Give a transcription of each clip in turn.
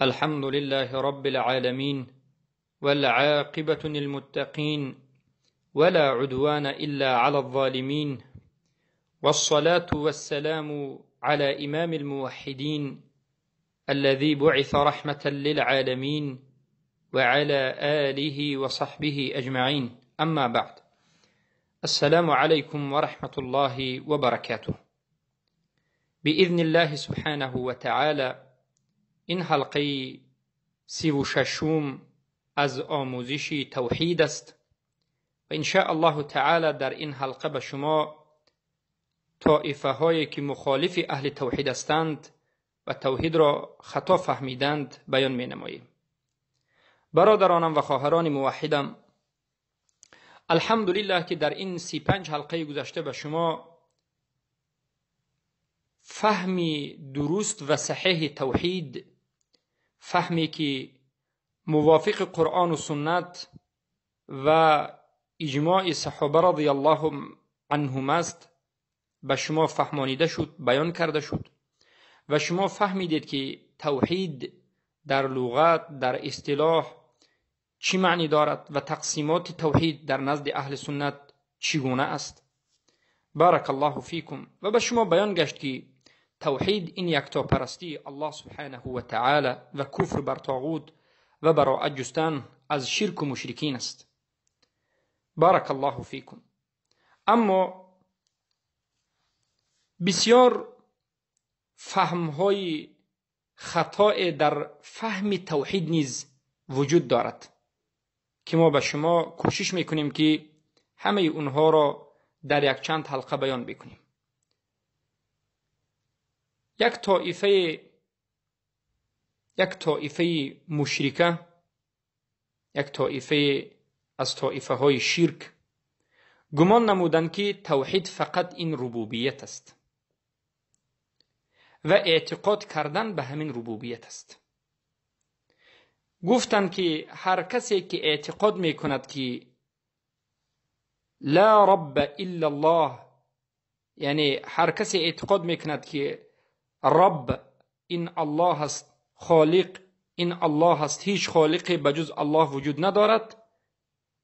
الحمد لله رب العالمين، والعاقبة للمتقين، ولا عدوان إلا على الظالمين، والصلاة والسلام على إمام الموحدين الذي بعث رحمة للعالمين وعلى آله وصحبه أجمعين. أما بعد، السلام عليكم ورحمة الله وبركاته. بإذن الله سبحانه وتعالى این حلقه 36 از آموزش توحید است و ان شاء الله تعالی در این حلقه به شما طائفه هایی که مخالف اهل توحید هستند و توحید را خطا فهمیدند بیان می نماییم. برادرانم و خواهران موحدم، الحمدلله که در این 35 حلقه گذشته به شما فهم درست و صحیح توحید، فهمی که موافق قرآن و سنت و اجماع صحابه رضی الله عنهم است، به شما فهمانیده شد، بیان کرده شد و شما فهمیدید که توحید در لغت، در اصطلاح چی معنی دارد و تقسیمات توحید در نزد اهل سنت چگونه است. بارک الله فیکم. و به شما بیان گشت که توحید این یکتاپرستی الله سبحانه و تعالی و کفر بر طاغوت و براءت جستن از شرک و مشرکین است. بارک الله فیکم. اما بسیار فهمهای خطا در فهم توحید نیز وجود دارد که ما به شما کوشش میکنیم که همه اونها را در یک چند حلقه بیان بکنیم. یک طائفه مشرکه، یک طائفه از طائفه های شرک گمان نمودند که توحید فقط این ربوبیت است و اعتقاد کردن به همین ربوبیت است. گفتند که هر کسی که اعتقاد میکند که لا رب الا الله، یعنی هر کسی اعتقاد میکند که رب این الله است، خالق این الله است، هیچ خالقی بجز الله وجود ندارد،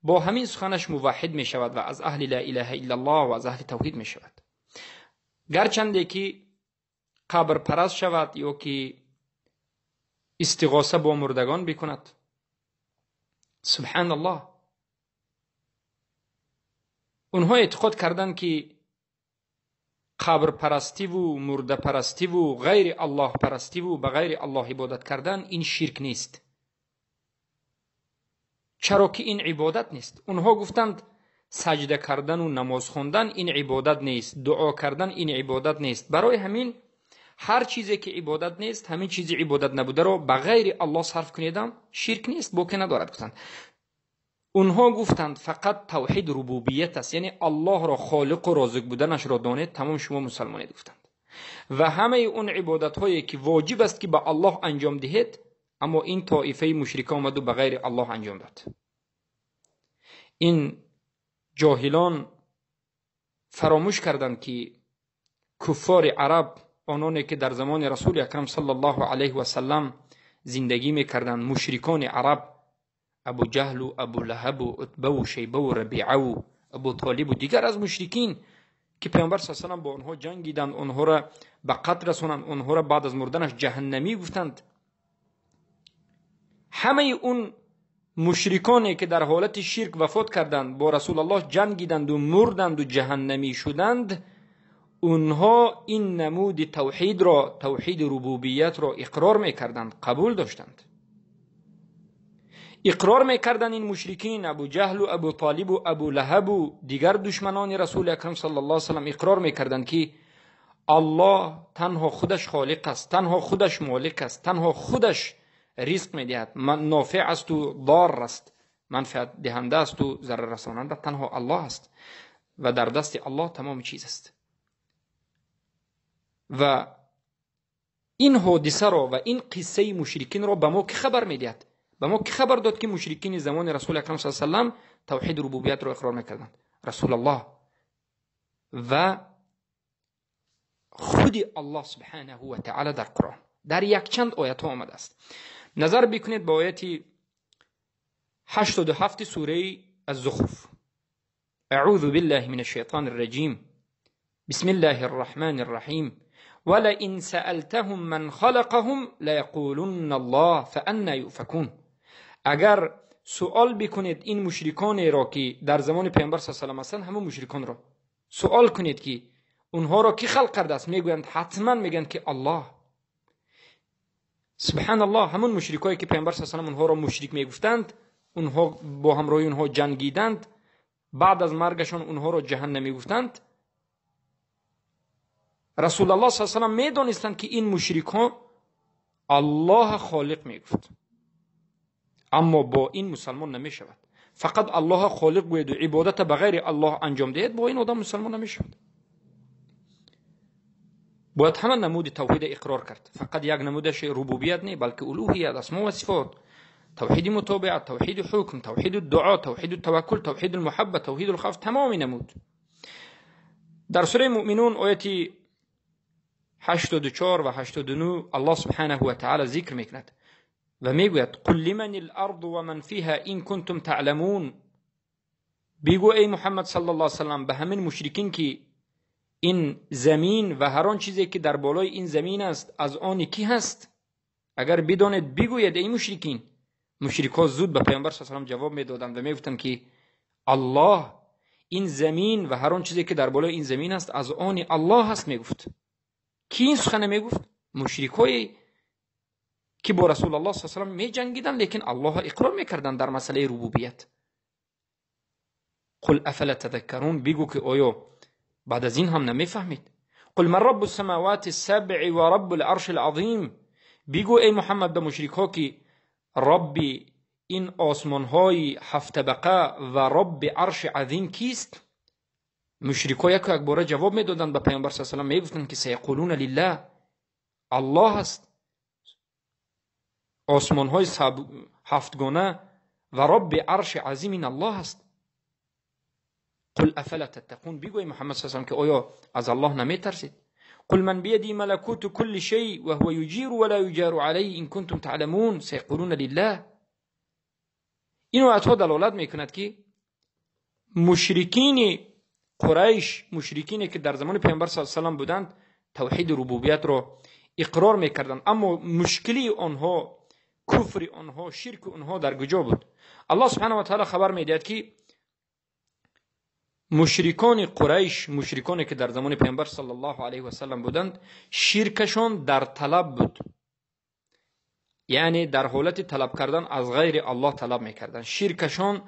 با همین سخنش موحد می شود و از اهل لا اله الا الله و از اهل توحید می شود. گرچنده که قبر پرست شود یا که استغاثه با مردگان بکند. سبحان الله. اونها اعتقاد کردند که قبر پرستی و مرده پرستی و غیر الله پرستی و به غیر الله عبادت کردن این شرک نیست، چرا که این عبادت نیست. اونها گفتند سجده کردن و نماز خواندن این عبادت نیست، دعا کردن این عبادت نیست. برای همین هر چیزی که عبادت نیست، همین چیزی عبادت نبوده رو به غیر الله صرف کنیدم شرک نیست، باکی ندارد. گفتند اونها گفتند فقط توحید ربوبیت است، یعنی الله را خالق و رازق بودنش را دانید، تمام شما مسلمانید گفتند. و همه اون عبادت هایی که واجب است که به الله انجام دهید، اما این طائفه مشرکه آمد و به غیر الله انجام داد. این جاهلان فراموش کردند که کفار عرب، آنانی که در زمان رسول اکرم صلی الله علیه و سلم زندگی میکردند، مشرکان عرب، ابو جهل و ابو لهب و عتبه و شیبه و ربیعه و ابو طالب و دیگر از مشرکین که پیامبر صلی الله علیه و سلم با آنها جنگیدند، آنها را به قتل رساندند، آنها را بعد از مردنش جهنمی گفتند. همه اون مشرکانی که در حالت شرک وفات کردند، با رسول الله جنگیدند و مردند و جهنمی شدند، اونها این نمود توحید را، توحید ربوبیت را اقرار میکردند، قبول داشتند. اقرار میکردند این مشرکین، ابو جهل و ابو طالب و ابو لهب و دیگر دشمنان رسول اکرم صلی الله علیه و سلم اقرار میکردند که الله تنها خودش خالق است، تنها خودش مالک است، تنها خودش رزق میدهد، نافع است و ضار است، منفعت دهنده است و ضرر رساننده تنها الله است و در دست الله تمام چیز است. و این حادثه را و این قصه مشرکین را به ما که خبر میدهد؟ به ما که خبر داد که مشرکین زمان رسول اکرم صلی الله علیه و سلم توحید ربوبیت را اقرار میکردند؟ رسول الله و خود الله سبحانه و تعالی در قرآن در یک چند آیت ها آمده است. نظر بکنید به آیت 87 سوره الزخرف. اعوذ بالله من الشیطان الرجیم، بسم الله الرحمن الرحیم، ولئن سألتهم من خلقهم لیقولن الله فأنا یؤفکون. اگر سوال بکنید این مشرکان را که در زمان پیامبر صلی الله علیه و سلم هستند، همون مشرکان را سوال کنید که اونها را کی خلق کرده است، میگویند حتما میگن که الله. سبحان الله، همون مشرکایی که پیامبر صلی الله علیه و سلم اونها را مشرک میگفتند، اونها با همراهی اونها جنگیدند، بعد از مرگشان اونها را جهنمی گفتند. رسول الله صلی الله علیه و سلم میدانستند که این مشرکان الله خالق میگفت، اما با این مسلمان نمیشود. فقط الله خالق گوید و عبادت به غیر الله انجام دهد، با این آدم مسلمان نمیشود. باید همه نمود توحید اقرار کرد. فقط یک نمودش ربوبیت نه، بلکه الوهیت، اسما و صفات، توحید متابعت، توحید حکم، توحید الدعا، توحید التوکل، توحید المحبت، توحید الخوف، تمام نمود. در سوره مؤمنون آیت 84 و 89 الله سبحانه و تعالی ذکر میکند و میگوید قل لمن الارض و من فیها این کنتم تعلمون. بگو ای محمد صلی الله علیه و سلم به همین مشرکین که این زمین و هر آن چیزی که در بالای این زمین است از آن کی هست، اگر بدانید بگوید ای مشرکین. مشرک‌ها زود به پیامبر صلی الله علیه و سلم جواب میدادند و میگفتند که الله، این زمین و هر آن چیزی که در بالای این زمین است از آن الله هست. میگفت کی این سخن میگفت؟ مشرکای که با رسول الله صلی الله علیه و سلم میجنگیدند، لیکن الله اقرار میکردند در مسئله ربوبیت. قل افلا تذکرون، بگو که آیا بعد از این هم نمیفهمید؟ قل من رب السماوات السبع و رب العرش العظیم. بگو ای محمد به مشرک ها که رب این آسمان های هفت طبقه و رب عرش عظیم کیست؟ مشرک ها یک باره جواب میدادند به پیامبر صلی الله علیه و سلم، میگفتند که سیقولون لله، الله است. آسمان های هفتگانه و رب عرش عظیم این الله است. قل افلا تتقون، بگوی محمد صلی الله علیه و سلم که آیا از الله نمیترسید؟ قل من بیدی ملکوت کل شیء و هو یجیر ولا یجار علیه ان کنتم تعلمون سیقولون لله. این آیت‌ها دلالت میکند که مشرکین قریش، مشرکینی که در زمان پیامبر صلی الله علیه و سلم بودند، توحید ربوبیت را اقرار میکردند، اما مشکلی آنها، کفر آنها، شرک آنها در کجا بود؟ الله سبحانه و تعالی خبر میدهد که مشرکان قریش، مشرکانی که در زمان پیامبر صلی الله علیه و سلم بودند، شرکشان در طلب بود، یعنی در حالت طلب کردن از غیر الله طلب میکردند. شرکشان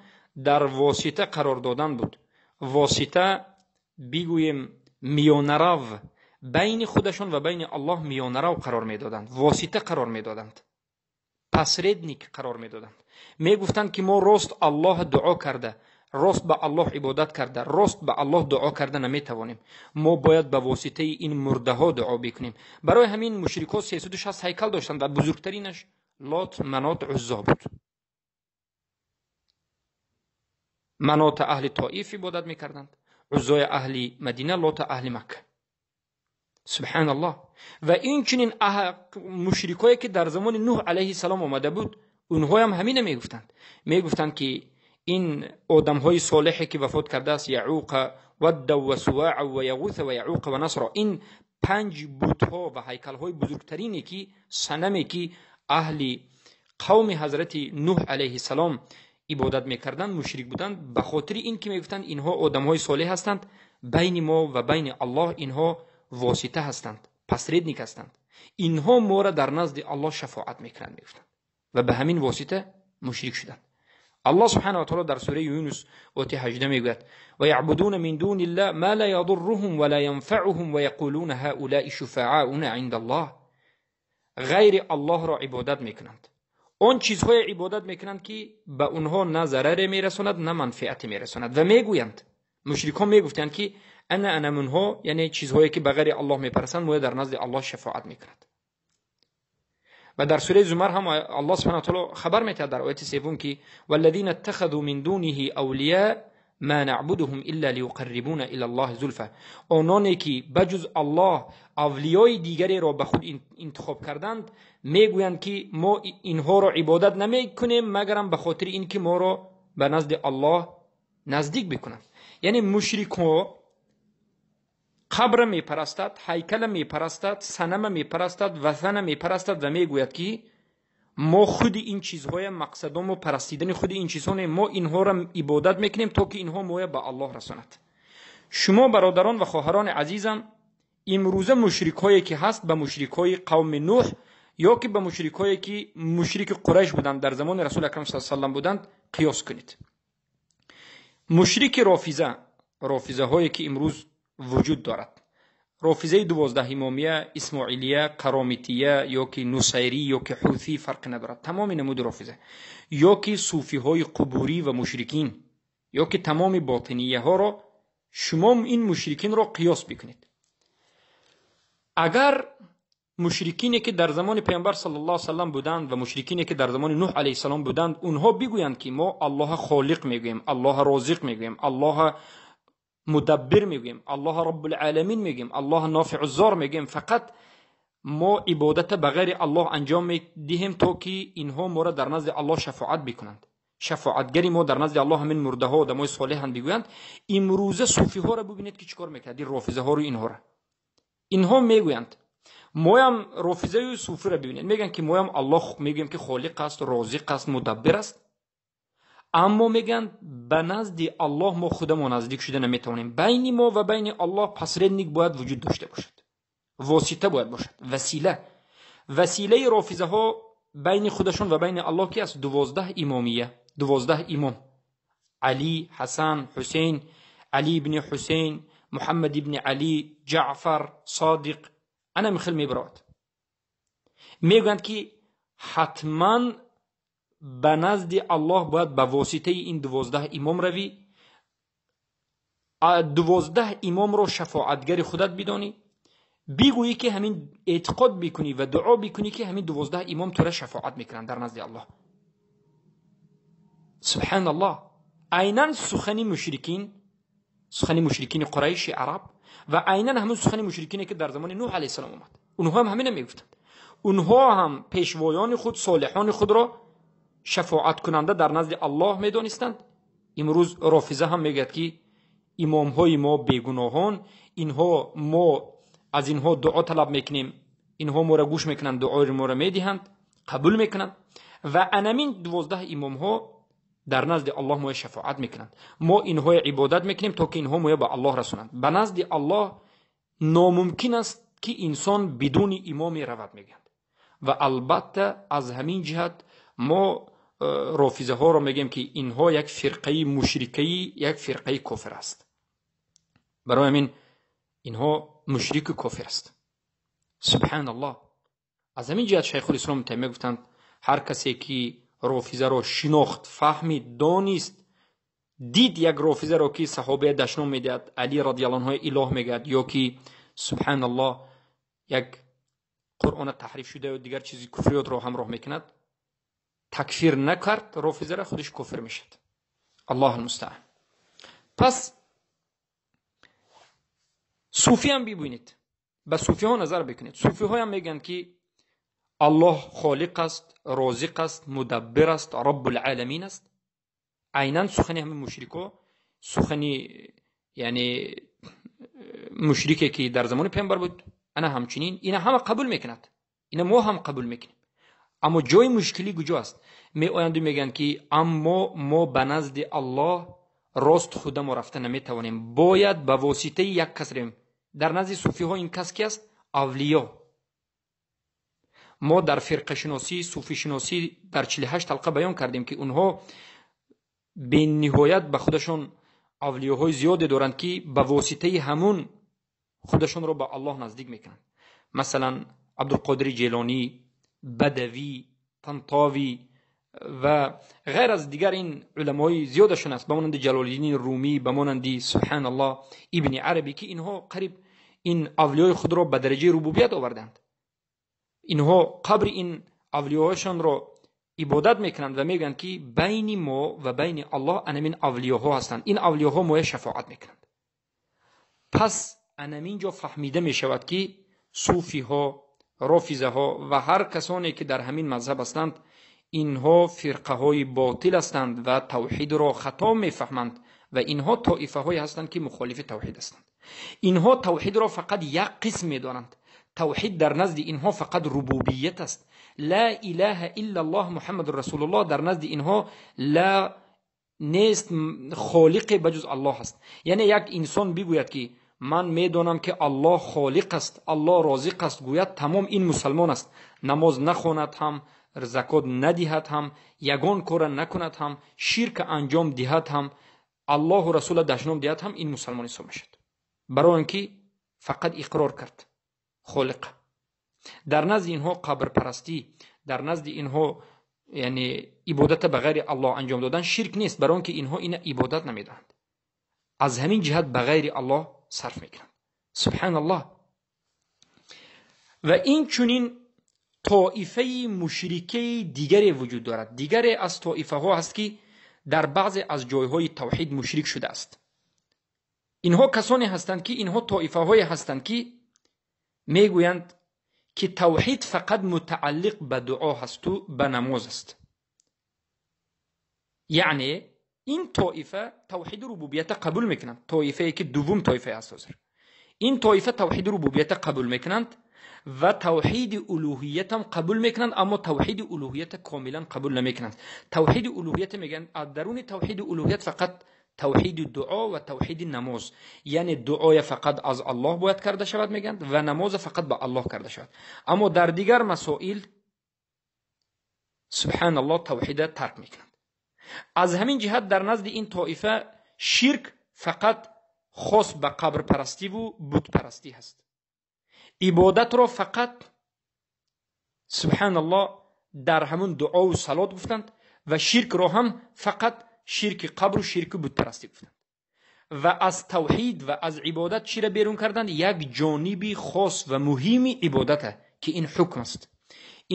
در واسطه قرار دادن بود، واسطه بگوییم میانه‌رو، بین خودشان و بین الله میانه‌رو قرار میدادند، واسطه قرار میدادند، посредник قرار میدادند. میگفتند که ما راست الله دعا کرده، راست به الله عبادت کرده، راست به الله دعا کرده نمیتوانیم، ما باید به واسطه این مرده ها دعا بکنیم. برای همین مشرک‌ها 360 هیکل داشتند و بزرگترینش لات، منات، عزا بود. منات اهل طائف عبادت میکردند، عزای اهل مدینه، لات اهل مکه. سبحان الله. و این چنین مشرکایی که در زمان نوح علیه السلام آمده بود، اونها هم همین میگفتند، میگفتند که این آدم های صالحی که وفات کرده است، یعوق و دو و سواع و یغوث و یعوق و نصر، این پنج بت ها و هیکل های بزرگترینی که صنمی که اهل قوم حضرت نوح علیه السلام عبادت میکردند، مشرک بودند، به خاطر این که میگفتند اینها آدم های صالح هستند، بین ما و بین الله اینها واسطه هستند، посредник هستند، اینها ما را در نزد الله شفاعت میکنند، میگفتند و به همین واسطه مشرک شدند. الله سبحانه و تعالی در سوره یونس آیه 18 میگوید و یعبدون من دون الله ما لا یضرهم ولا ينفعهم و یقولون هؤلاء شفعاؤنا عند الله. غیر الله را عبادت میکنند، آن چیزهای عبادت میکنند که به اونها نه ضرر میرساند نه منفعت میرساند. و میگویند، مشرکان میگفتند که انا منها، یعنی چیزهایی که به غیر الله میپرستند، ما در نزد الله شفاعت میکند. و در سوره زمر هم الله سبحانه و تعالی خبر میده در آیت سوم که والذین اتخذوا من دونه اولیاء ما نعبدهم الا ليقربونا الى الله زلفى. آنانی که بجز الله اولیای دیگری را به خود انتخاب کردند میگویند که ما اینها را عبادت نمیکنیم مگرم به خاطر اینکه ما را به نزد الله نزدیک بکنند. یعنی مشرک ها قبر میپرستد، هیکل میپرستد، صنم میپرستد، وثن میپرستد و میگوید که ما خود این چیزهای مقصدم و پرستیدن خود این چیزها، ما اینها را عبادت میکنیم تا که اینها ما به الله رساند. شما برادران و خواهران عزیزم، امروزه مشرک هایی که هست به مشرک های قوم نوح یا که به مشرک هایی که مشرک قریش بودند در زمان رسول اکرم صلی الله علیه و سلم بودند قیاس کنید. مشرک رافضه، رافضه هایی که امروز وجود دارد، رافضه 12 امامیه، اسماعیلیه، قرامیتیه یا که نصیری یا که حوثی، فرق ندارد، تمام نمود رافضه، یا که صوفی های قبوری و مشرکین یا که تمام باطنیه ها را شما این مشرکین را قیاس بکنید. اگر مشرکینی که در زمان پیامبر صلی الله علیه و سلم بودند و مشرکینی که در زمان نوح علیه السلام بودند، اونها بگویند که ما الله خالق میگوییم، الله رازق میگوییم، الله مدبر میگوییم، الله رب العالمین میگوییم، الله نافع الضار میگوییم، فقط ما عبادت بغیر الله انجام میدهیم تا که اینها ما را در نزد الله شفاعت بکنند، شفاعتگری ما در نزد الله همین مرده ها آدمای صالح هم بگویند. امروزه صوفی ها را ببینید که چیکار میکرد، این رافضه ها رو، اینها را، اینها میگویند ما هم رافضه و صوفی را ببینید، میگن که ما هم الله میگوییم که خالق است، رازق است، مدبر است، اما میگن به نزد الله ما خودمون نزدیک شده نمیتوانیم، بین ما و بین الله посредник باید وجود داشته باشد، واسطه باید باشد، وسیله. وسیله رافضه ها بین خودشون و بین الله کی است؟ 12 امامیه، 12 امام، علی، حسن، حسین، علی ابن حسین، محمد ابن علی، جعفر، صادق، انا میخل میبراد. میگویند که حتما به نزد الله باید به واسطه این 12 امام روی، 12 امام رو شفاعتگر خودت بدانی، بگویی که همین اعتقاد بکنی و دعا بکنی که همین 12 امام تو را شفاعت میکنن در نزد الله. سبحان الله، عینا سخن مشرکین، سخن مشرکین قریش عرب و عینا همون سخن مشرکینی که در زمان نوح علیه السلام اومد، اونها هم همین میگفتند. اونها هم پیشوایان خود، صالحان خود را شفاعت کننده در نزد الله میدانستند. امروز رافضه هم میگه که امام های ما بیگناهان، اینها ما از اینها دعا طلب میکنیم، اینها ما را گوش میکنند، دعای ما را میدهند، قبول میکنند و انمین 12 امام ها در نزد الله ما شفاعت میکنند. ما اینها عبادت میکنیم تا که اینها ما به الله رسونند. به نزد الله ناممکن است که انسان بدون امام رود میگند. و البته از همین جهت ما رافضه ها را میگیم که اینها یک فرقه مشرکی، یک فرقه کافر است. برای همین اینها مشرک کافر است. سبحان الله. از همین جهت شیخ الاسلام تیمیه گفتند هر کسی که رافضه را شناخت، فهمید، دانست، دید یک رافضه را که صحابه دشنام میدهد، علی رضی الله عنه اله میگد، یا که سبحان الله یک قرآن تحریف شده و دیگر چیزی کفریات را همراه میکند، تکفیر نکرد رافضه را، خودش کفر میشد. الله المستعان. پس صوفی هم ببینید، به صوفی ها نظر بکنید. صوفی ها هم میگن که الله خالق است، رازق است، مدبر است، رب العالمین است. عینا سخن همین مشرکا، سخن یعنی مشرکی که در زمان پیامبر بود، انا همچنین اینا همه قبول میکند، اینا ما هم قبول میکنیم. اما جای مشکلی کجاست؟ می آیند و میگن که اما ما به نزد الله راست خودمون رفته نمیتوانیم، باید به واسطه یک کس رویم. در نزد صوفی ها این کس کی است؟ اولیا. ما در فرقه شناسی، صوفی شناسی در 48 حلقه بیان کردیم که اونها به نهایت به خودشون اولیاهای زیادی دارند که به واسطه همون خودشون رو به الله نزدیک میکنند. مثلا عبدالقادر جیلانی، بدوی، طنطاوی و غیر از دیگر این علمای زیادشون است، به مانند جلال الدین رومی، به مانند سبحان الله ابن عربی، که اینها قریب این اولیای خود را به درجه ربوبیت آوردند. اینها قبر این اولیاهاشان را ибодат мекунанд ва мегӯянд, ки байни мо ва байни Аллоҳ анамин авлиёҳо ҳастанд, ин авлиёҳо моя шафоат мекунанд. Пас анамин ҷо фаҳмида мешавад, ки суфиҳо, рофизаҳо ва ҳар касоне ки дар ҳамин мазҳаб ҳастанд, инҳо фирқаҳои ботил ҳастанд ва тавҳидро хато мефаҳманд ва инҳо тоифаҳое ҳастанд, ки мухолифи тавҳид ҳастанд. Инҳо тавҳидро фақат як қисм медонанд. Тавҳид дар назди инҳо фақат рубубият аст. Ла илаҳа иллаллоҳ Муҳаммадур расулуллоҳ дар назди инҳо ла нест, холиқе ба ҷуз Аллоҳ аст. Яъне як инсон бигӯяд, ки ман медонам, ки Аллоҳ холиқ аст, Аллоҳ розиқ аст, гӯяд тамом ин мусалмон аст. Намоз нахонад ҳам, закот надиҳад ҳам, ягон кора накунад ҳам, ширк анҷом диҳад ҳам, Аллоҳу расула дашном диҳад ҳам, ин мусалмон ҳисоб мешавад. Барои он ки фақат иқрор кард холиқ. Дар назди инҳо қабрпарастӣ, дар назди инҳо яъне ибодата ба ғайри Аллоҳ анҷом додан ширк нест, барои он ки инҳо ина ибодат намедонанд. Аз ҳамин ҷиҳат ба ғайри Аллоҳ сарф мекунанд. Субҳаналлоҳ. Ва ин чунин тоифаи мушрикаи дигаре вуҷуд дорад. Дигаре аз тоифаҳо ҳаст, ки дар баъзе аз ҷойҳои тавҳид мушрик шудааст. Инҳо касоне ҳастанд, ки инҳо тоифаҳое ҳастанд, ки мегӯянд, ки тавҳид фақат мутааллиқ ба дуо ҳасту ба намоз аст. Яъне ин тоифа тавҳиди рубубията қабул мекунанд. Тоифае ки дуввум тоифае аст ҳозир. Ин тоифа тавҳиди рубубията қабул мекунанд ва тавҳиди улуҳиятам қабул мекунанд, аммо тавҳиди улуҳията комилан қабул намекунанд. Тавҳиди улуҳията мегӯянд, аз даруни тавҳиди улуҳият фақат тавҳиди дуо ва тавҳиди намоз, яъне дуоя фақат аз Аллоҳ бояд карда шавад мегӯянд ва намоза фақат ба Аллоҳ карда шавад. Аммо дар дигар масоил субҳаналлоҳ тавҳида тарк мекунанд. Аз ҳамин ҷиҳат дар назди ин тоифа ширк фақат хос ба қабрпарастиву бутпарастӣ ҳаст. Ибодатро фақат субҳаналлоҳ дар ҳамун дуову салот гуфтанд ва ширкро ҳам фақат ширки қабру ширки бутпарастӣ гуфтанд. Ва аз тавҳид ва аз ибодат чиро берун карданд? Як ҷониби хос ва муҳими ибодата, ки ин ҳукм аст.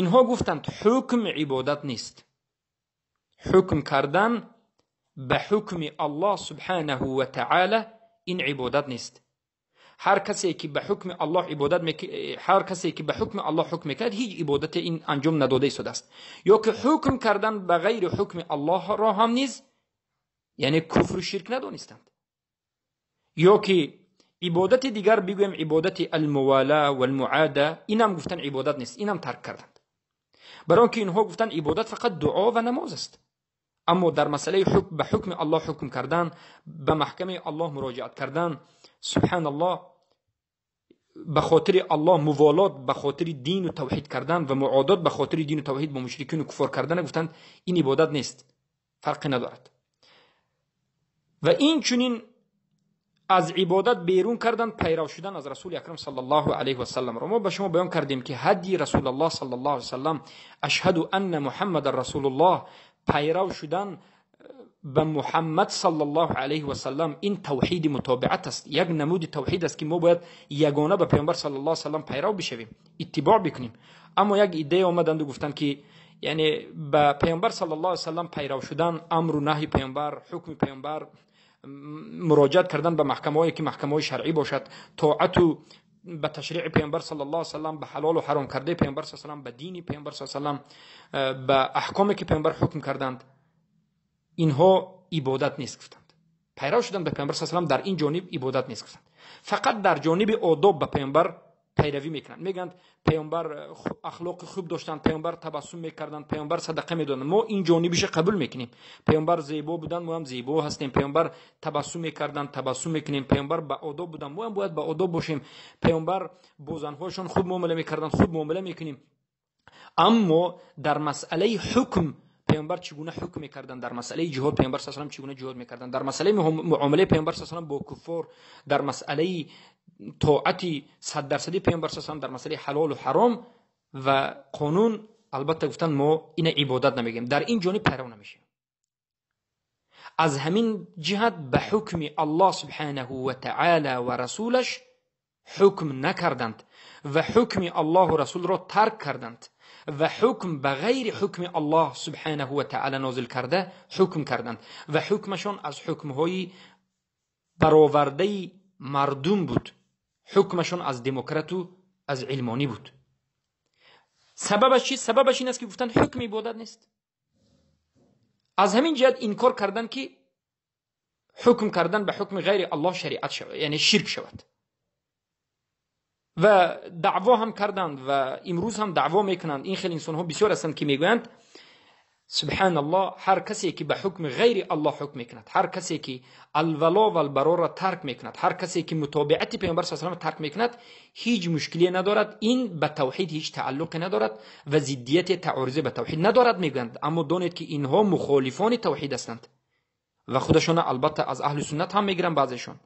Инҳо гуфтанд ҳукм ибодат нест. Ҳукм кардан ба ҳукми Аллоҳ субҳанаҳу ва таъала ин ибодат нест. Ҳар касе ки ба ҳукми Аллоҳ ибодат ҳар касе ки ба ҳукми Аллоҳ ҳукм мекунад, ҳеҷ ибодате ин анҷом надода истодааст. Ё ки ҳукм кардан ба ғайри ҳукми Аллоҳро ҳам низ яъне куфру ширк надонистанд. Ё ки ибодати дигар бигӯем ибодати алмувала валмуада, инам гуфтан ибодат нест, инам тарк карданд. Барои он ки инҳо гуфтан ибодат фақат дуо ва намоз аст. Аммо дар масъалаи ҳукм ба ҳукми Аллоҳ ҳукм кардан, ба маҳкамаи Аллоҳ муроҷиат кардан, субҳаналлоҳ ба хотири Аллоҳ муволот ба хотири дину тавҳид кардан ва муодот ба хотири дину тавҳид бо мушрикину куфор кардан гуфтанд ин ибодат нест, фарқе надорад. Ва ин чунин аз ибодат берун кардан пайрав шудан аз Расули Акрам саллаллоҳу алайҳи васаллам ро мо ба шумо баён кардем, ки ҳадди Расулуллоҳ саллаллоҳу алайҳи васаллам ашҳаду анна Муҳаммадан расулуллоҳ, пайрав шудан ба Муҳаммад саллаллоҳу алайҳи васаллам ин тавҳиди мутобиат аст. Як намуди тавҳид аст, ки мо бояд ягона ба Паёмбар саллаллоҳу алайҳи васаллам пайрав бишавем, иттибоъ бикунем. Аммо як иддае омаданду гуфтанд, ки яъне ба Паёмбар саллаллоҳу алайҳи васаллам пайрав шудан, амру наҳи Паёмбар, ҳукми Паёмбар, муроҷиат кардан ба маҳкамаҳое ки маҳкамаҳои шаръӣ бошад, тоату ба ташриъи Паёмбар саллаллоҳу алайҳи васаллам, ба ҳалолу ҳаром кардаи Паёмбар саллаллоҳу алайҳи васаллам, ба дини Паёмбар саллаллоҳу алайҳи васаллам, ба аҳкоме ки Паёмбар ҳукм карданд, инҳо ибодат нест гуфтанд. Пайрав шудан ба Паёмбар саллаллоҳу алайҳи васаллам дар ин ҷониб ибодат нест гуфтанд. Фақат дар ҷониби одоб ба Паёмбар пайравӣ мекунанд. Мегӯянд Паёмбар ахлоқи хуб доштанд, Паёмбар табассум мекарданд, Паёмбар садақа медоданд. Мо ин ҷонибиша қабул мекунем. Паёмбар зебо буданд, мо ҳам зебо ҳастем. Паёмбар табассум мекарданд, табассум мекунем. Паёмбар ба одоб буданд, мо ҳам бояд ба одоб бошем. Паёмбар бо занҳояшон хуб муомила мекарданд, хуб муомила мекунем. Аммо дар масъалаи ҳукм Паёмбар чӣ гуна ҳукм мекарданд, дар масъалаи ҷиҳод Паёмбар саллаллоҳу алайҳи васаллам чӣ гуна ҷиҳод мекарданд, дар масъалаи муомилаи Паёмбар саллаллоҳу алайҳи васаллам бо куффор, дар масъалаи тоати 100% Паёмбар саллаллоҳу алайҳи васаллам, дар масъалаи ҳалолу ҳаром ва қонун, албатта гуфтанд мо ина ибодат намегӯем, дар ин ҷониб пайрав намешавем. Аз ҳамин ҷиҳат ба ҳукми Аллоҳ субҳанаҳу ва таъала ва расулаш ҳукм накарданд ва ҳукми Аллоҳу Расулро тарк карданд ва ҳукм ба ғайри ҳукми Аллоҳ субҳанаҳу ва таъала нозил карда ҳукм карданд ва ҳукмашон аз ҳукмҳои баровардаи мардум буд, ҳукмашон аз демократу аз илмонӣ буд. Сабабаш чист? Сабабаш ин аст ки гуфтанд ҳукм ибодат нест. Аз ҳамин ҷиҳат инкор карданд ки ҳукм кардан ба ҳукми ғайри Аллоҳ шариат шавад, яъне ширк шавад. Ва даъво ҳам карданд ва имрӯз ҳам даъво мекунанд. Ин хел инсонҳо бисёр ҳастанд ки мегӯянд субҳаналлоҳ, ҳар касе ки ба ҳукми ғайри Аллоҳ ҳукм мекунад, ҳар касе ки алвало валбароро тарк мекунад, ҳар касе ки мутобиати паёмбар саллаллоҳу алайҳи васаллам тарк мекунад, ҳеҷ мушкиле надорад, ин ба тавҳид ҳеҷ тааллуқе надорад ва зиддияти таъорузе ба тавҳид надорад мегӯянд. Аммо донед ки инҳо мухолифони тавҳид ҳастанд ва худашона албатта аз аҳли суннат ҳам мегиранд баъзешон,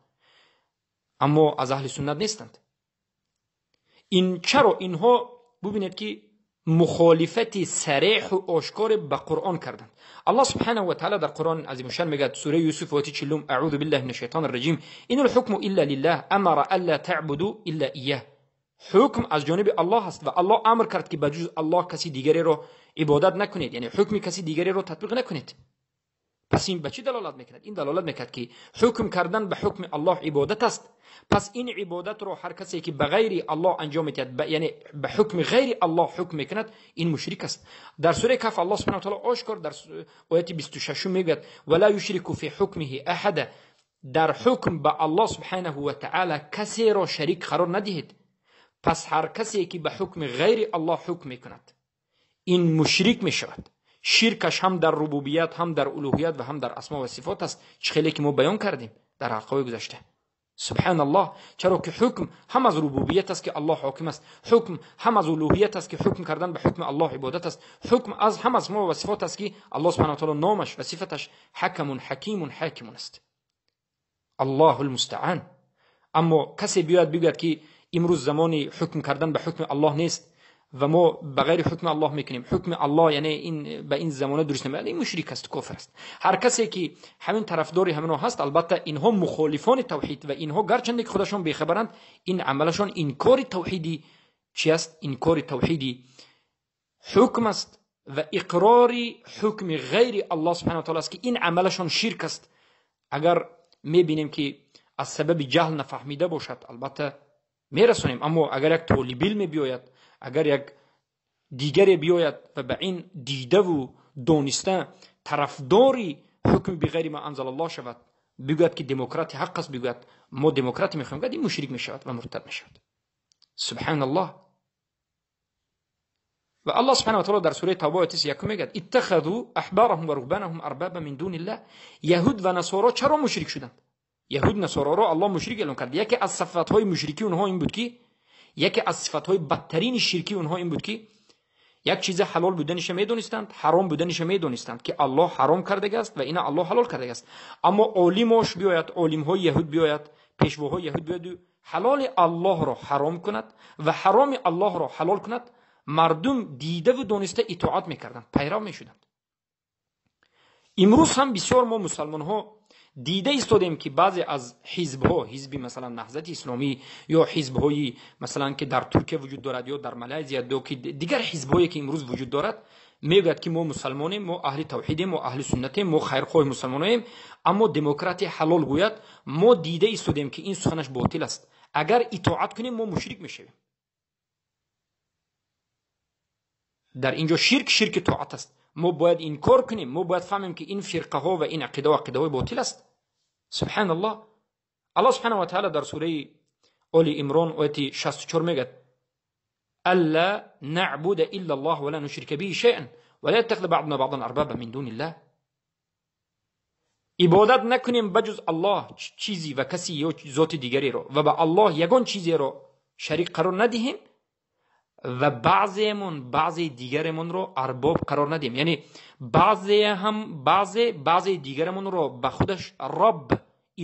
аммо аз аҳли суннат нестанд. Ин чаро инҳо бубинед ки мухолифати сареҳу ошкоре ба Қуръон карданд. Аллоҳ субҳанаҳу ва таъала дар Қуръони азимушшан мегӯяд, сураи Юсуф ояти 40: аъузу биллаҳи мина шайтони раҷим, инал ҳукму илла лиллаҳ амара алла таъбуду илла иyyah. Ҳукм аз ҷониби Аллоҳ аст ва Аллоҳ амр кард ки ба ҷуз Аллоҳ каси дигареро ибодат накунед, яъне ҳукми каси дигареро татбиқ накунед. Пас ин ба чӣ далолат мекунад? Ин далолат мекунад ки ҳукм кардан ба ҳукми Аллоҳ ибодат аст. Пас ин ибодатро ҳар касе ки ба ғайри Аллоҳ анҷом медиҳад, яъне ба ҳукми ғайри Аллоҳ ҳукм мекунад, ин мушрик аст. Дар сураи Каҳф Аллоҳ субҳанаҳу ва таъала ошкор дар ояти 26 мегӯяд: ва ла юшрику фи ҳукмиҳи аҳада. Дар ҳукм ба Аллоҳ субҳанаҳу ва таъала касеро шарик қарор надиҳед. Пас ҳар касе ки ба ҳукми ғайри Аллоҳ ҳукм мекунад, ин мушрик мешавад. Ширкаш ҳам дар рубубият, ҳам дар улуҳият ва ҳам дар асмо ва сифот аст, чӣ хеле ки мо баён кардем дар ҳалқаҳои гузашта. Субҳаналлоҳ, чаро ки ҳукм ҳам аз рубубият аст ки Аллоҳ ҳоким аст, ҳукм ҳам аз улуҳият аст ки ҳукм кардан ба ҳукми Аллоҳ ибодат аст, ҳукм аз ҳам аз асмо ва сифот аст ки Аллоҳ субҳанаҳу ва таъала номаш ва сифаташ ҳакамун ҳакимун ҳокимун аст. Аллоҳул мустаъан. Аммо касе биёяд бигӯяд ки имрӯз замони ҳукм кардан ба ҳукми Аллоҳ нест ва мо ба ғайри ҳукми Аллоҳ мекунем, ҳукми Аллоҳ яъне ин ба ин замона дуруст намеояд, ин мушрик аст, кофир аст. Ҳар касе ки ҳамин тарафдори ҳаминҳо ҳаст, албатта инҳо мухолифони тавҳид ва инҳо гарчанде ки худашон бехабаранд, ин амалашон инкори тавҳиди чи аст? Инкори тавҳиди ҳукм аст ва иқрори ҳукми ғайри Аллоҳ субҳанаҳу ва таъала аст ки ин амалашон ширк аст. Агар мебинем ки аз сабаби ҷаҳл нафаҳмида бошад, албатта мерасонем, аммо агар як толиби илме биёяд, агар як дигаре биёяд ва ба ин дидаву дониста тарафдори ҳукми биғайри ма анзалаллоҳ шавад, бигӯяд ки демократия ҳақ аст, бигӯяд мо демократия мехоҳем, гӯяд ин мушрик мешавад ва муртад мешавад. Субҳаналлоҳ. Ва Аллоҳ субҳанаҳу ва таъала дар сураи Тавба ояти 31 мегӯяд: иттахазу аҳбараҳум ва руҳбанаҳум арбаба мин дуниллаҳ. Яҳуд ва насоро чаро мушрик шуданд? Яҳуд насороро Аллоҳ мушрик эълон кард. Яке аз сифатҳои мушрикии онҳо ин буд ки, яке аз сифатҳои бадтарини ширкии онҳо ин буд ки як чиза ҳалол буданиша медонистанд, ҳаром буданиша медонистанд ки Аллоҳ ҳаром кардагааст ва ина Аллоҳ ҳалол кардагааст. Аммо олимош биёяд, олимҳои яҳуд биёяд, пешвоҳои яҳуд биёяд, ҳалоли Аллоҳро ҳаром кунад ва ҳароми Аллоҳро ҳалол кунад, мардум дидаву дониста итоат мекарданд, пайрав мешуданд. Имрӯз ҳам бисёр мо мусалмонҳо дида истодем ки баъзе аз ҳизбҳо, ҳизби масалан Наҳзати Исломӣ ё ҳизбҳои масалан ки дар Туркия вуҷуд дорад ё дар Малайзия ё ки дигар ҳизбҳое ки имрӯз вуҷуд дорад, мегӯяд ки мо мусалмонем, мо аҳли тавҳидем, мо аҳли суннатем, мо хайрхоҳи мусалмоноем, аммо демократия ҳалол гӯяд. Мо дида истодем ки ин суханаш ботил аст. Агар итоат кунем, мо мушрик мешавем. Дар инҷо ширк ширки тоат аст. Мо бояд инкор кунем, мо бояд фаҳмем ки ин фирқаҳо ва ин ақидаҳо ақидаҳои ботил аст. Субҳаналлоҳ. Аллоҳ субҳанаҳу ва таъала дар сураи Оли Имрон ояти 64 мегӯяд: алла наъбуда илла Аллоҳ ва ла нушрика биҳи шайъан ва ла яттахиза баъдуна баъдан арбаба мин дуниллаҳ. Ибодат накунем ба ҷуз Аллоҳ чизи ва каси ё зоти дигареро ва ба Аллоҳ ягон чизеро шарик қарор надиҳем ва баъзеемон баъзе дигаремонро арбоб қарор надиҳем. Яъне баъзе ҳам баъзе дигаремонро ба худаш Рабб,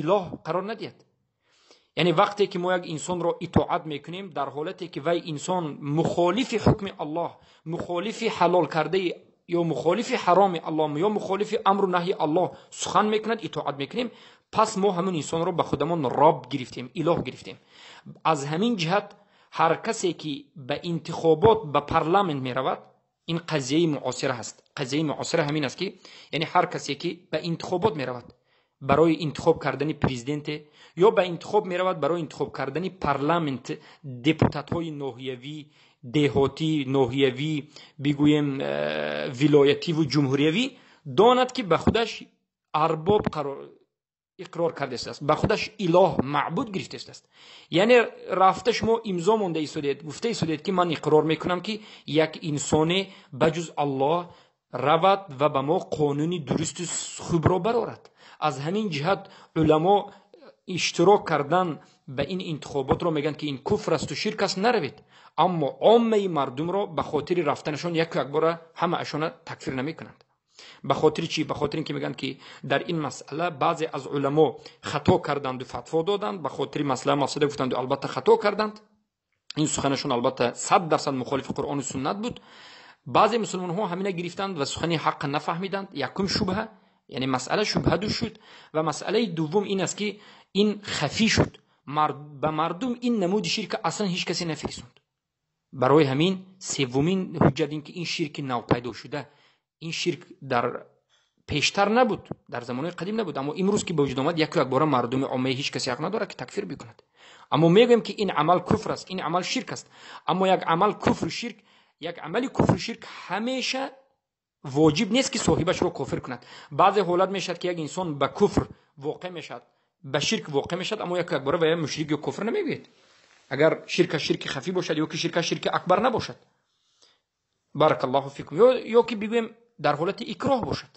илоҳ қарор надиҳад. Яъне вақте ки мо як инсонро итоат мекунем, дар ҳолате ки вай инсон мухолифи ҳукми Аллоҳ, мухолифи ҳалол кардаи ё мухолифи ҳароми Аллоҳ ё мухолифи амру наҳи Аллоҳ сухан мекунад, итоат мекунем, Пас мо ҳамон инсонро ба худамон роб гирифтем, илоҳ гирифтем. Аз ҳамин ҷиҳат ҳар касе ки ба интихобот ба парламент меравад, ин қазияи муосира ҳаст. Қазияи муосира ҳамин аст ки яъне ҳар касе ки ба интихобот меравад барои интихоб кардани президенте ё ба интихоб меравад барои интихоб кардани парламент, депутатҳои ноҳиявӣ, деҳотӣ, ноҳиявӣ, бигӯем вилоятиву ҷумҳуриявӣ, донад ки ба худаш арбоб қарор иқрор кардааст, ба худаш илоҳ маъбуд гирифтааст. Яъне рафта шумо имзо монда истодед, гуфта истодед ки ман иқрор мекунам ки як инсоне ба ҷуз Аллоҳ равад ва ба мо қонуни дурусту хубро барорад. Аз ҳамин ҷиҳат уламо иштирок кардан ба ин интихоботро мегӯянд ки ин куфр асту ширк аст, наравед. Аммо оммаи мардумро ба хотири рафтанашон яку якбора ҳамаашона такфир намекунанд. Ба хотири чӣ? Ба хотири ин ки мегӯянд ки дар ин масъала баъзе аз уламо хато карданду фатво доданд, ба хотири масъала мафсада гуфтанду албатта хато карданд. Ин суханашон албатта 100% мухолифи Қуръону суннат буд. Баъзе мусулмонҳо ҳамина гирифтанд ва сухани ҳаққа нафаҳмиданд. Якум шубҳа, яъне масъала шубҳа шуд, ва масъалаи дуввум ин аст ки ин хафӣ шуд. Ба мардум ин намуди ширка аслан ҳеҷ касе нафирисонд. Барои ҳамин севумин ҳуҷҷат ин ки ин ширки навпайдо шуда, ин ширк дар пештар набуд, дар замони қадим набуд, аммо имрӯз ки ба вуҷуд омад, яку якбора мардуми оммаи ҳеҷ касе ҳақ надорад ки такфир бикунад. Аммо мегӯем ки ин амал куфр аст, ин амал ширк аст. Аммо як амал куфру ширк, як амали куфру ширк ҳамеша воҷиб нест ки соҳибашро кофир кунад. Баъзе ҳолат мешавад ки як инсон ба куфр воқеъ мешавад, ба ширк воқеъ мешавад, аммо яку якбора ба мушрик ё кофир намегӯяд. Агар ширкаш ширки хафӣ бошад ё ки ширкаш ширки акбар набошад. Баракаллоҳу фикум. Ё ки бигӯем дар ҳолати икроҳ бошад.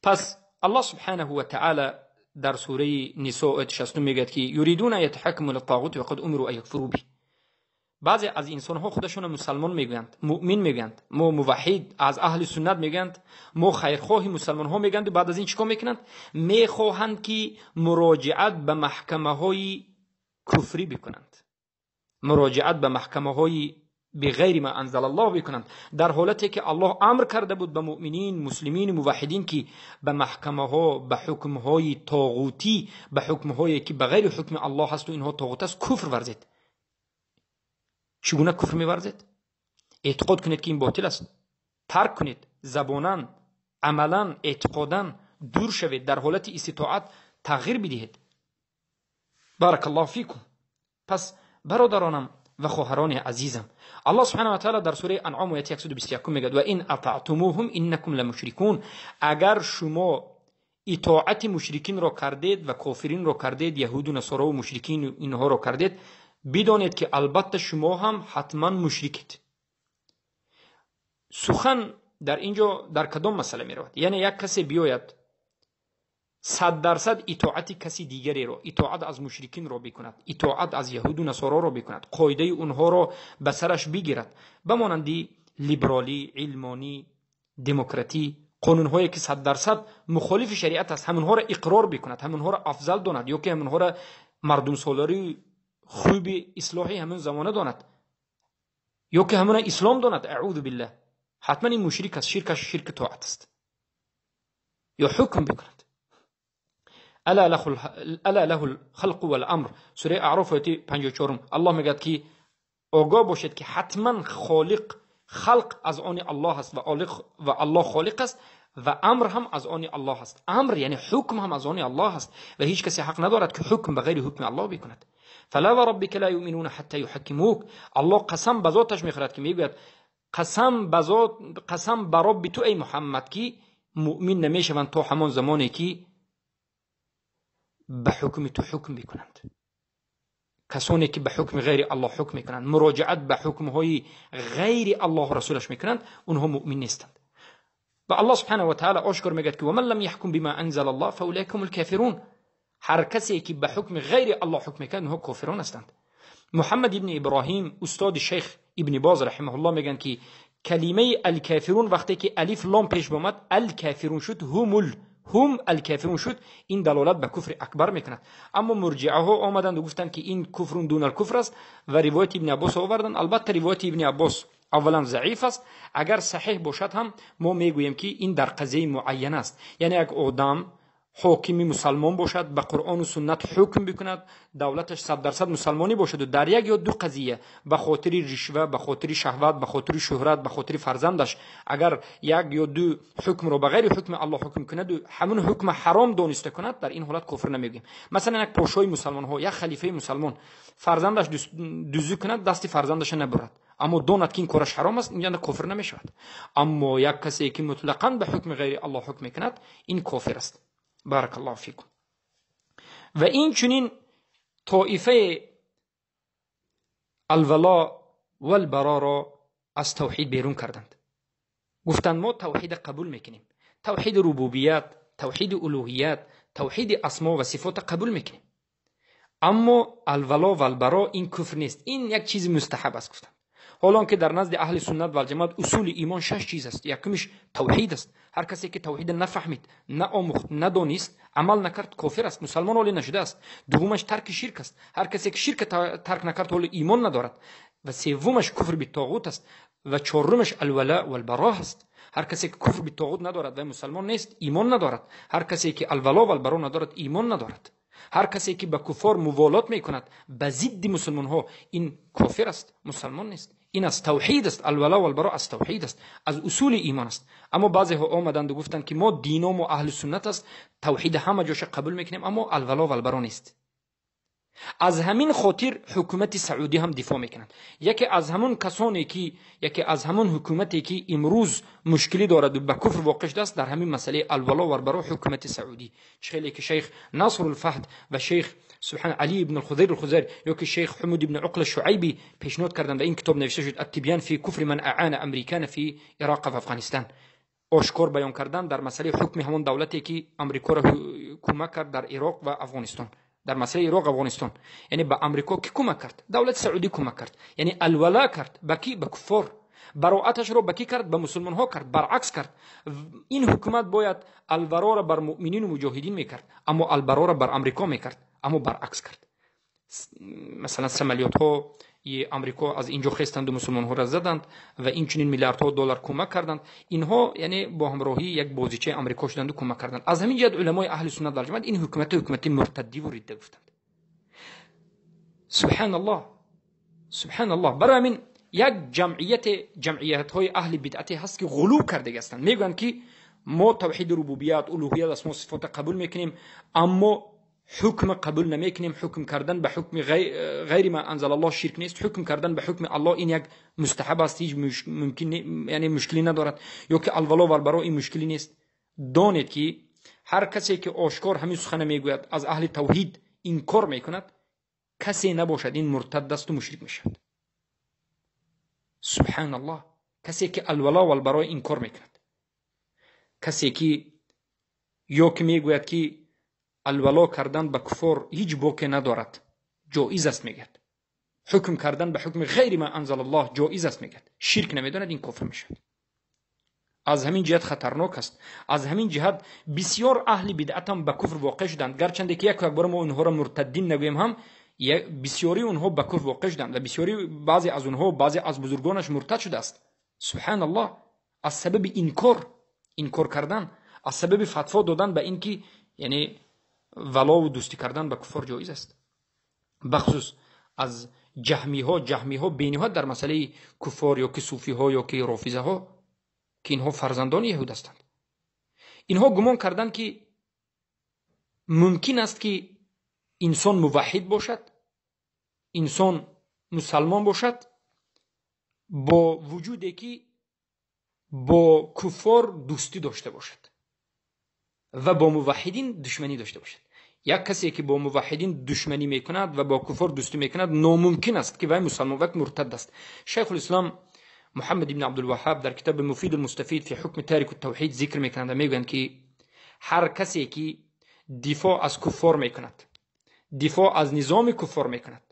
Пас Аллоҳ субҳанаҳу ва таъала дар сураи Нисо ояти 60 мегӯяд ки юридуна ятаҳаккаму литтоғути ва қад умиру ан якфуру биҳ. Баъзе аз инсонҳо худашонро мусалмон мегӯянд, муъмин мегӯянд, мо муваҳҳид аз аҳли суннат мегӯянд, мо хайрхоҳи мусалмонҳо мегӯянд. Баъд аз ин чӣ кор мекунанд? Мехоҳанд ки муроҷиат ба маҳкамаҳои куфрӣ бикунанд, муроҷиат ба маҳкамаҳои بغیر ما انزل الله بکنند، در حالتی که الله امر کرده بود به مؤمنین، مسلمین، موحدین که به محکمه ها، به حکم های طاغوتی، به حکم هایی که بغیر حکم الله هست و اینها طاغوت است کفر ورزید. چگونه کفر می‌ورزید؟ اعتقاد کنید که این باطل است، ترک کنید، زباناً، عملاً، اعتقاداً دور شوید، در حالت استطاعت تغییر بدهید. بارک الله فیکم. پس برادرانم و خواهران عزیزم، الله سبحانه و تعالی در سوره انعام آیت 121 میگه و این اطعتموهم انکم لمشرکون. اگر شما اطاعت مشرکین را کردید و کافرین را کردید، یهود و نصارا و مشرکین اینها را کردید، بدانید که البته شما هم حتما مشرکید. سخن در اینجا در کدام مسئله می رود؟ یعنی یک کسی بیاید 100% اطاعت کسی دیگری را، اطاعت از مشرکین را بکند، اطاعت از یهود و نصارا را بکند، قاعده اونها را به سرش بگیرد، به مانند لیبرالی، علمانی، دموکراتی، قانون‌هایی که 100% مخالف شریعت است، همونها را اقرار بکند، همونها را افضل داند، یا که همونها را مردم سالاری خوب اصلاحی همون زمانه داند، یا که همون اسلام داند، اعوذ بالله، حتما این مشرک است، شرکش شرک طاعت است، یا حکم بکند. الا له الخلق والامر. سوره اعراف آیه 54 الله میگه که آگاه باشید که حتما خالق، خلق از آن الله است و الله خالق است و امر هم از آن الله است. امر یعنی حکم هم از آن الله است و هیچ کسی حق ندارد که حکم به غیر حکم الله بکند. فلا وربک لا یؤمنون حتی یحکموک. الله قسم به ذاتش میخورد که میگوید قسم به ذات، قسم به رب تو ای محمد که مؤمن نمیشوند تا همان زمانی که به حکم تو حکم بکنند. کسانی که به حکم غیر الله حکم میکنند، مراجعت به حکمهای غیر الله و رسولش میکنند، اونها مؤمن نیستند. و الله سبحانه و تعالی آشکار میگه که ومن لم يحكم بما انزل الله فاولئک هم الكافرون. هر کسی که به حکم غیر الله حکم میکنند اونها کافرون هستند. محمد ابن ابراهیم استاد شیخ ابن باز رحمه الله میگن که کلمه الکافرون وقتی که الف لام پیش اومد الکافرون شد، هم الکافرون شد، این دلالت به کفر اکبر میکند. اما مرجعه ها آمدند و گفتند که این کفر دون الکفر است و روایت ابن عباس آوردند. البته روایت ابن عباس اولا ضعیف است، اگر صحیح باشد هم ما میگوییم که این در قضیه معین است. یعنی یک آدم ҳокими мусалмон бошад, ба Қуръону суннат ҳукм бикунад, давлаташ 100% мусалмонӣ бошад ва дар як ё ду қазия ба хотири ришва, ба хотири шаҳват, ба хотири шӯҳрат, ба хотири фарзандаш агар як ё ду ҳукмро ба ғайри ҳукми Аллоҳ ҳукм кунад ва ҳамун ҳукм ҳаром дониста кунад, дар ин ҳолат кофир намегӯем. Масалан, як подшоҳи мусалмонҳо, як халифаи мусалмон фарзандаш дуздӣ кунад, дасти фарзандаша набурад, аммо донад ки ин кораш ҳаром аст, инҷа кофир намешавад. Аммо як касе ки мутлақан ба ҳукми ғайри Аллоҳ ҳукм мекунад, ин кофир аст. Барак Аллоҳу фикум. Ва инчунин тоифаи алвало валбароро аз тавҳид берун карданд. Гуфтанд мо тавҳида қабул мекунем, тавҳиди рубубият, тавҳиди улуҳият, тавҳиди асмо ва сифота қабул мекунем, аммо алвало валбаро ин куфр нест, ин як чизи мустаҳаб аст, гуфтанд. Ҳолон ки дар назди аҳли суннат валҷамоат усули имон 6 чиз аст. Якумиш тавҳид аст. Ҳар касе ки тавҳидро нафаҳмид, наомӯхт, надонист, амал накард, кофир аст, мусалмон ҳоле нашудааст. Дуввумаш тарки ширк аст. Ҳар касе ки ширк тарк накард, ҳоле имон надорад. Ва севумаш куфр битоғут аст. Ва чорумаш алвала валбаро аст. Ҳар касе ки куфр битоғут надорад ва мусалмон нест, имон надорад. Ҳар касе ки алвало валбаро надорад, имон надорад. Ҳар касе ки ба куффор муволот мекунад, ба зидди мусулмонҳо, ин кофир аст, мусалмон нест. Ин аз тавҳид аст, алвало валбаро аз тавҳид аст, аз усули имон аст. Аммо баъзеҳо омаданд ва гуфтанд ки мо диномо аҳли суннат аст, тавҳид ҳама ҷоша қабул мекунем, аммо алвало валбаро нест. Аз ҳамин хотир ҳукумати Саудӣ ҳам дифоъ мекунанд. Яке аз ҳамон касоне ки, яке аз ҳамон ҳукумате ки имрӯз мушкилӣ дорад ва ба куфр воқеъ шудааст дар ҳамин масъалаи алвало валбаро ҳукумати Саудӣ. Хеле ки шейх Наср алфаҳд ва шейх субҳан Али ибн алхузайр алхузайр ё ки шейх Ҳумуд ибн Уқл Шуайбӣ пешниҳод карданд ва ин китоб навишта шуд Аттибян фи куфри ман аана амрикана фи Ироқ ва Афғонистон. Ошкор баён кардан дар масъалаи ҳукми ҳамон давлате ки Амрикоро кӯмак кард дар Ироқ ва Афғонистон. Дар масъалаи Ироқ Афғонистон, яъне ба Амрико ки кӯмак кард? Давлати Саудӣ кӯмак кард. Яъне алвала кард ба ки? Ба куффор. Бароаташро ба ки кард? Ба мусулмонҳо кард, баръакс кард. Ин ҳукумат бояд алвароро бар муъминину муҷоҳидин мекард, аммо албароро бар Амрико мекард, аммо баръакс кард. Масалан, самолётҳо Амрико аз инҷо хестанд ва мусулмонҳоро заданд ва инчунин миллиардҳо доллар кӯмак карданд. Инҳо яъне бо ҳамроҳии як бозичаи Амрико шуданд ва кӯмак карданд. Аз ҳамин ҷиҳат уламои аҳли суннат валҷамоат ин ҳукумати ҳукумати муртаддӣ ва ридда гуфтанд. Субҳаналлоҳ, субҳаналлоҳ. Барои ҳамин як ҷамъият, ҷамъиятҳои аҳли бидъате ҳаст ки ғулув кардаги ҳастанд. Мегӯянд ки мо тавҳиди рубубият, улуҳият, асмо сифота қабул мекунем, аммо ҳукм қабул намекунем. Ҳукм кардан ба ҳукми ғайри ма анзалаллоҳ ширк нест. Ҳукм кардан ба ҳукми Аллоҳ ин як мустаҳаб аст, ҳеҷ мумкин яъне мушкилӣ надорад. Ё ки алвало валбаро ин мушкилӣ нест. Донед ки ҳар касе ки ошкор ҳамин сухана мегӯяд, аз аҳли тавҳид инкор мекунад, касе набошад, ин муртад аст ва мушрик мешавад. Субҳаналлоҳ. Касе ки алвало валбаро инкор мекунад, касе ки ё ки мегӯяд ки алвало кардан ба куффор ҳеҷ боке надорад, ҷоиз аст мегӯяд. Ҳукм кардан ба ҳукми ғайри ма анзалаллоҳ ҷоиз аст мегӯяд. Ширк намедонад, ин кофир мешавад. Аз ҳамин ҷиҳат хатарнок аст. Аз ҳамин ҷиҳат бисёр аҳли бидъат ҳам ба куфр воқеъ шуданд. Гарчанде ки як бор мо онҳоро муртаддин нагӯем ҳам, бисёри онҳо ба куфр воқеъ шуданд ва бисёри баъзе аз онҳо, баъзе аз бузургонаш муртад шудааст. Субҳаналлоҳ. Аз сабаби инкор, инкор кардан, аз сабаби фатво додан ба ин ки яъне валову дӯстӣ кардан ба куффор ҷоиз аст. Бахусус аз ҷаҳмиҳо, ҷаҳмиҳо бениҳоят дар масъалаи куффор ё ки суфиҳо ё ки рофизаҳо, ки инҳо фарзандони яҳуд ҳастанд. Инҳо гумон карданд ки мумкин аст ки инсон муваҳҳид бошад, инсон мусалмон бошад, бо вуҷуде ки бо куффор дӯстӣ дошта бошад ва бо муваҳҳидин душманӣ дошта бошад. Як касе ки бо муваҳҳидин душманӣ мекунад ва бо куффор дӯстӣ мекунад, номумкин аст ки вай мусалмон, вай муртад аст. Шайхулислом Муҳаммад ибн Абдулваҳҳаб дар китоби Муфид алмустафид фи ҳукми тарику тавҳид зикр мекунанд ва мегӯянд ки ҳар касе ки дифоъ аз куффор мекунад, дифоъ аз низоми куффор мекунад,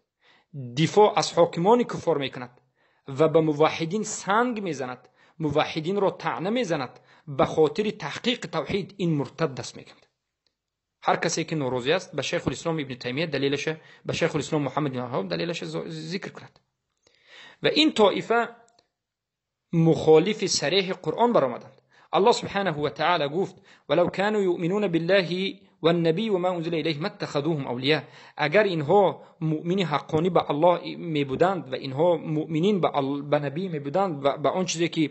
дифоъ аз ҳокимони куффор мекунад ва ба муваҳҳидин санг мезанад, муваҳҳидинро таъна мезанад ба хотири таҳқиқи тавҳид, ин муртад аст мегӯянд. Ҳар касе ки норозӣ аст ба Шайхулислом ибни Таймия далелаша, ба Шайхулислом Муҳаммад ибн Ваҳҳоб далелаша зикр кунад. Ва ин тоифа мухолифи сареҳи Қуръон баромаданд. Аллоҳ субҳанаҳу ва таъала гуфт: валав кану юъминуна биллаҳи والنبي وما أنزل إليه ما اتخذوهم أولياء. اگر اینها مؤمن حقانی به الله میبودند و اینها مؤمنین به نبی میبودند و به آن چیزی که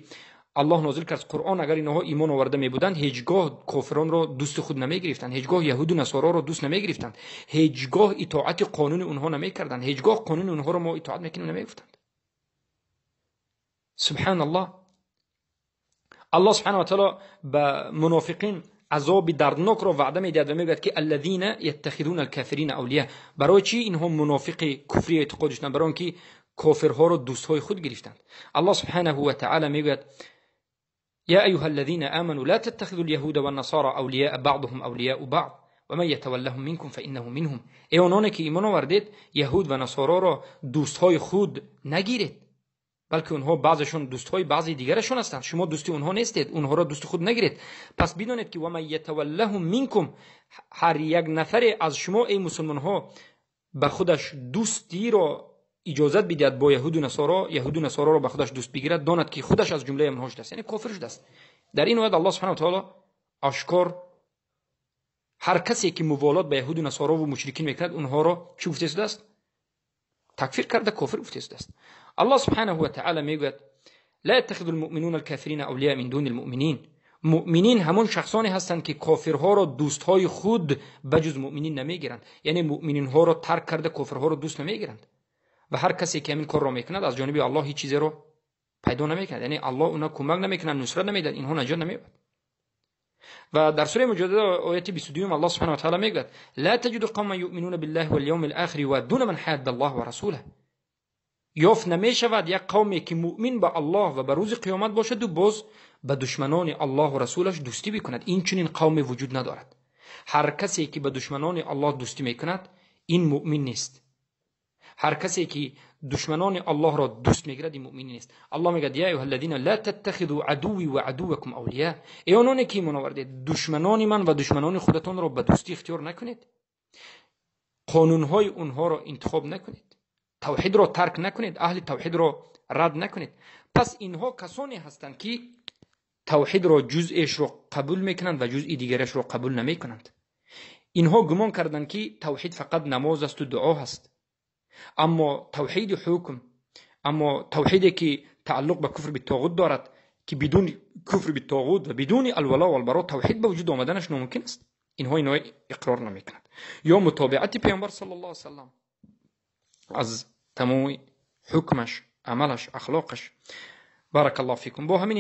الله نازل کرد قرآن، اگر اینها ایمان آورده میبودند هیچگاه کافران را دوست خود نمیگرفتند، هیچگاه یهود و نصارا را دوست نمیگرفتند، هیچگاه اطاعت قانون اونها نمیکردند، هیچگاه قانون اونها را ما اطاعت میکنیم نمیگفتند. سبحان الله. الله سبحانه و تعالی به منافقین عذاب دردناک را وعده میدهد و میگوید که الذین یتخذون الکافرین اولیاء. برای چی اینها منافق کفری اعتقاد داشتند؟ برای اینکه کافرها را دوستهای خود گرفتند. الله سبحانه و تعالی میگوید يا أيها الذين آمنوا لا تتخذوا اليهود والنصارى أولياء بعضهم أولياء بعض ومن يتولهم منكم فإنه منهم. ای آنانی که ایمان آوردید یهود و نصارا را دوستهای خود نگیرید، بلکه اونها بعضشون دوستهای بعضی دیگرشون هستند، شما دوستی اونها نیستید، اونها را دوست خود نگیرید. پس بدانید که ومن يتولهم منكم، هر یک نفر از شما ای مسلمان ها به خودش دوستی را اجازت بدهد با یهود و نصارا، یهود و نصارا را به خودش دوست بگیرد، داند که خودش از جمله آنها شده است، یعنی کافر شده است. در این آیت الله سبحانه و تعالی آشکار هر کسی که موالات به یهود و نصارا و مشرکین میکند اونها را چی گفته شده است؟ تکفیر کرده، کافر گفته شده است. الله سبحانه و تعالی میگوید لا يتخذ المؤمنون الكافرین اولیاء من دون المؤمنین. مؤمنین همون شخصانی هستند که کافرها را دوستهای خود بجز مؤمنین نمیگیرند، یعنی مؤمنین ها را ترک کرده کافرها را دوست نمیگیرند. و هر کسی که همین کار را میکند از جانب الله هیچ چیزی را پیدا نمیکند، یعنی الله اونا کمک نمیکند، نصرت نمیدهد، اینها نجات نمییابد. و در سوره مجادله آیت 22 الله سبحانه و تعالی میگوید لا تجد قوما یؤمنون بالله واليوم الاخر یوادون من حاد الله ورسوله. یافت نمیشود یک قومی که مؤمن به الله و به روز قیامت باشد و باز به دشمنان الله و رسولش دوستی بکند. این چنین قومی وجود ندارد. هر کسی که به دشمنان الله دوستی میکند این مؤمن نیست. هر کسی که دشمنان الله را دوست میگیرد این مؤمن نیست. الله میگه یا ایها الذین لا تتخذوا عدوی و عدوکم اولیاء. ای آنانی که ایمان آوردید دشمنان من و دشمنان خودتان را به دوستی اختیار نکنید، قانونهای اونها را انتخاب نکنید، توحید را ترک نکنید، اهل توحید را رد نکنید. پس اینها کسانی هستند که توحید را جزئش را قبول میکنند و جزء دیگرش را قبول نمیکنند. اینها گمان کردند که توحید فقط نماز است و دعا هست، اما توحید حکم، اما توحیدی که تعلق به کفر بالطاغوت دارد که بدون کفر بالطاغوت و بدون الولا و البراء توحید به وجود آمدنش ناممکن است. اینها اقرار نمیکنند. یا متابعت پیامبر صلی الله علیه و سلم از تمام حکمش، عملش، اخلاقش. بارک الله فیکم. با همین